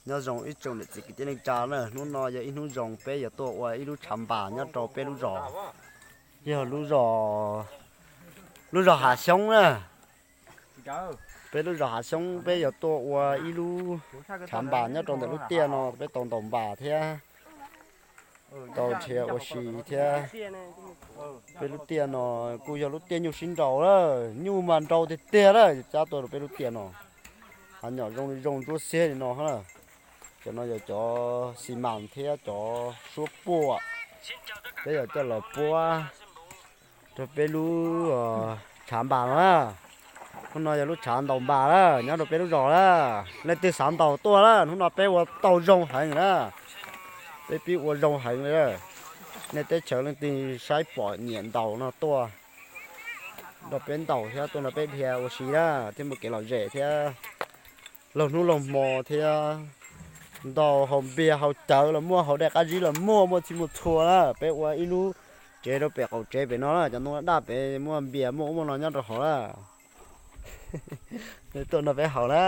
Nyob zoo ib tsoom niam txiv kwv tij neej tsa na, hnub no yog ib hnub zoo peb yuav tuaj ua ib lub tshav npas nyob rau peb lub zos, yog lub zos, lub zos Hav Xyoob na. Peb lub zos Hav Xyoob peb yuav tuaj ua ib lub tshav npas nyob rau ntawm lub tiaj no, peb tau ntaus npas thiab tau nrhiav ua si thiab. Peb lub tiaj no kuj yog lub tiaj nyuj sib nraus lawm, nyuj mas nraus tiag tiag lawm, cab tuaj rau peb lub tiaj no. Hav nyom zoo li zoo ntsuab xiab li no na. Cov no yog cov xi mas thiab cov suab puam, peb yuav coj los puab rau peb lub tshav npas no na. Hnub no yog lub tshav ntaus npas na, nyob rau peb lub zos na. Leej twg xav ntaus tuaj na, hnub no peb ua tau zoo heev na. Peb pib ua zoo heev li. Nej teb chaws leej twg saib pom nyiam ntaus no tuaj nrog peb ntaus thiab tuaj nrog peb dhia ua si na, thiab muaj kev lom zem thiab, laug hnub laug hmo thiab. Ntaus haus npias haus cawv los muaj, haus dej qab zib los muaj, muaj txhij muaj txhua na. Peb ua ib lub tsev rau pem qaum tsev pem no na, cov ntoo daj pem muaj npias muaj ub muaj no nyob rau hauv na. Nej tuaj nrog peb haus na.